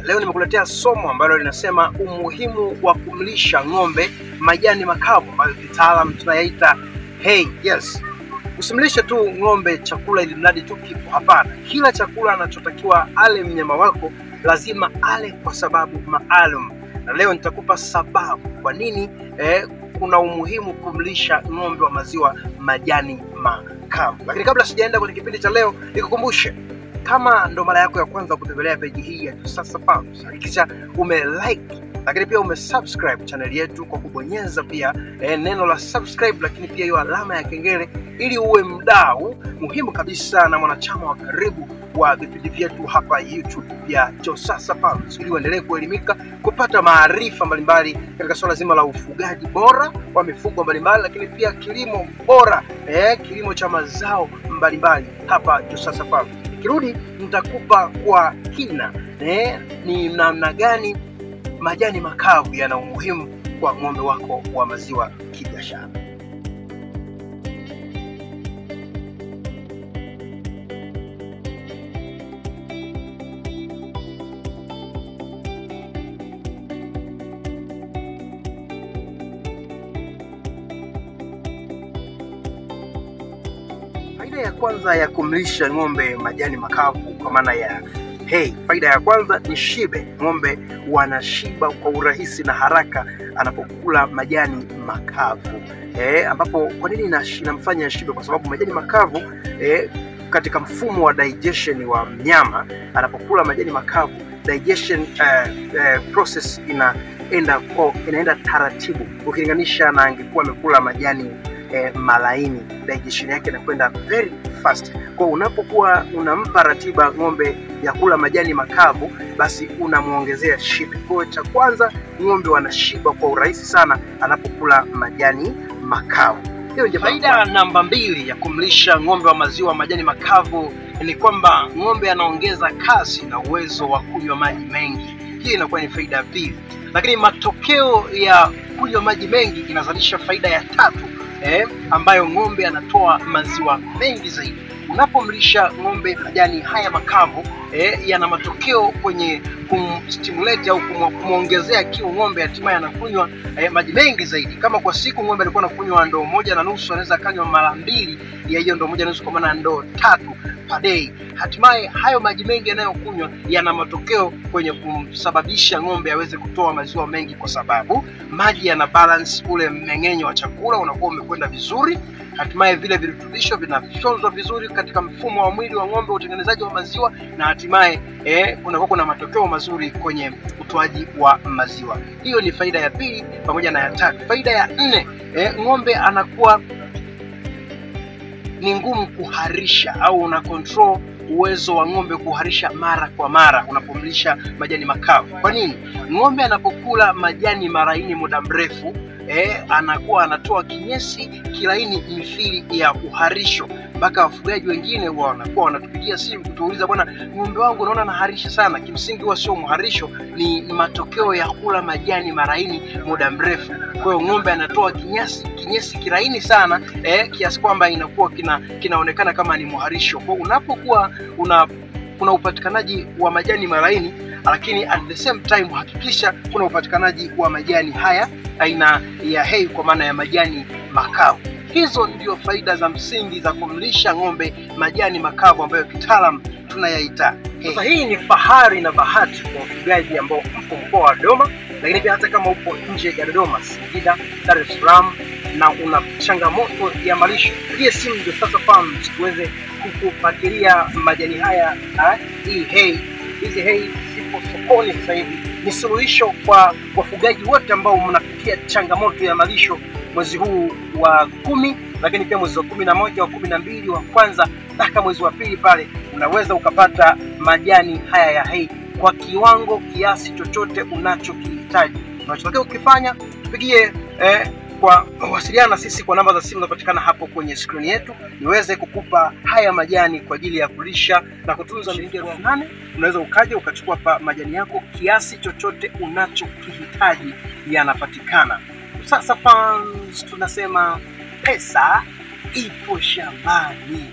Leo nimekuletea somo ambalo linasema umuhimu wa kumlisha ng'ombe majani makavu ambayo kitaalamu tunayaita hay. Yes. Usimlishe tu ng'ombe chakula ili mradi tu kipo, hapana. Kila chakula anachotakiwa ale mnyama wako lazima ale kwa sababu maalum. Na leo nitakupa sababu kwa nini kuna umuhimu kumlisha ng'ombe wa maziwa majani makavu. Lakini kabla sijaenda kwenye kipindi cha leo, nikukumbushe, kama ndo mara yako ya kwanza kutembelea page hii ya Jusasa Farms, hakikisha ume like, lakini pia ume subscribe channel yetu kwa kubonyeza pia neno la subscribe, lakini pia hiyo alama ya kengele, ili uwe mdau muhimu kabisa na mwanachama wa karibu wa vipindi vyetu hapa YouTube ya Jusasa Farms, ili uendelee kuelimika, kupata maarifa mbalimbali katika swala zima la ufugaji bora wa mifugo mbalimbali, lakini pia kilimo bora, kilimo cha mazao mbalimbali hapa Jusasa Farms. Nikirudi nitakupa kwa kina ni namna gani majani makavu yana umuhimu kwa ng'ombe wako wa maziwa kibiashara. Faida ya kwanza ya kumlisha ng'ombe majani makavu kwa maana ya hay, faida ya kwanza ni shibe. Ng'ombe wanashiba kwa urahisi na haraka anapokula majani makavu. Ambapo kwa nini inamfanya shibe? Kwa sababu majani makavu katika mfumo wa digestion wa mnyama, anapokula majani makavu digestion process inaenda taratibu ukilinganisha na angekuwa amekula majani malaini. Digestion yake inakwenda very fast. Kwa unapokuwa unampa ratiba ng'ombe ya kula majani makavu, basi unamuongezea shibe. Kwa cha kwanza, ng'ombe wanashiba kwa urahisi sana anapokula majani makavu. Hiyo ndio faida namba 2 ya kumlisha ng'ombe wa maziwa majani makavu, ni kwamba ng'ombe anaongeza kasi na uwezo wa kunywa maji mengi. Hii inakuwa ni faida ya pili. Lakini matokeo ya kunywa maji mengi inazalisha faida ya tatu, ambayo ng'ombe anatoa maziwa mengi zaidi. Unapomlisha ng'ombe majani haya makavu, yana matokeo kwenye kumstimulate au kumuongezea kiu ng'ombe, hatimaye anakunywa maji mengi zaidi. Kama kwa siku ng'ombe alikuwa anakunywa ndoo 1.5, anaweza kanywa mara 2 ya hiyo ndoo 1.5, kwa maana ndoo 3 per day. Hatimaye hayo maji mengi yanayokunywa yana matokeo kwenye kumsababisha ng'ombe aweze kutoa maziwa mengi, kwa sababu maji yana balance ule mmeng'enyo wa chakula unakuwa umekwenda vizuri. Hatimaye vile virutubisho vinafyonzwa vizuri katika mfumo wa mwili wa ng'ombe, utengenezaji wa maziwa, na hatimaye kunakuwa kuna matokeo mazuri kwenye utoaji wa maziwa. Hiyo ni faida ya pili pamoja na ya tatu. Faida ya 4, ng'ombe anakuwa ni ngumu kuharisha, au una control uwezo wa ng'ombe kuharisha mara kwa mara unapomlisha majani makavu. Kwa nini? Ng'ombe anapokula majani malaini muda mrefu, anakuwa anatoa kinyesi kilaini mithili ya uharisho. Mpaka wafugaji wengine wanakuwa wanatupigia simu kutuuliza, bwana, ng'ombe wangu naona anaharisha sana. Kimsingi huwa sio mharisho, ni matokeo ya kula majani malaini muda mrefu. Kwa hiyo ng'ombe anatoa kinyesi kilaini sana, kiasi kwamba inakuwa kinaonekana kama ni mharisho. Kwa unapokuwa kuna upatikanaji wa majani malaini, lakini at the same time hakikisha kuna upatikanaji wa majani haya aina ya hay, kwa maana ya majani makavu. Hizo ndio faida za msingi za kumlisha ng'ombe majani makavu ambayo kitaalamu tunayaita hay. Sasa hii ni fahari na bahati kwa wafugaji ambao mpo mkoa wa Dodoma, lakini pia hata kama upo nje ya Dodoma, Singida, Dar es Salaam, na una changamoto ya malisho, pigia simu Jusasa Farms tuweze kukupakilia majani haya. Hii hay, hizi hay zipo sokoni sasa hivi, ni suluhisho kwa wafugaji wote ambao mnapitia changamoto ya malisho mwezi huu wa 10, lakini pia mwezi wa 11, wa 12, wa kwanza mpaka mwezi wa pili pale unaweza ukapata majani haya ya hay kwa kiwango kiasi chochote unachokihitaji. Unachotakiwa ukifanya, tupigie kwa wasiliana na sisi kwa namba za simu zinazopatikana hapo kwenye screen yetu, niweze kukupa haya majani kwa ajili ya kulisha na kutunza shilingi 8,000. Unaweza ukaja ukachukua pa majani yako kiasi chochote unachokihitaji, yanapatikana. Sasa Farms tunasema pesa ipo shambani.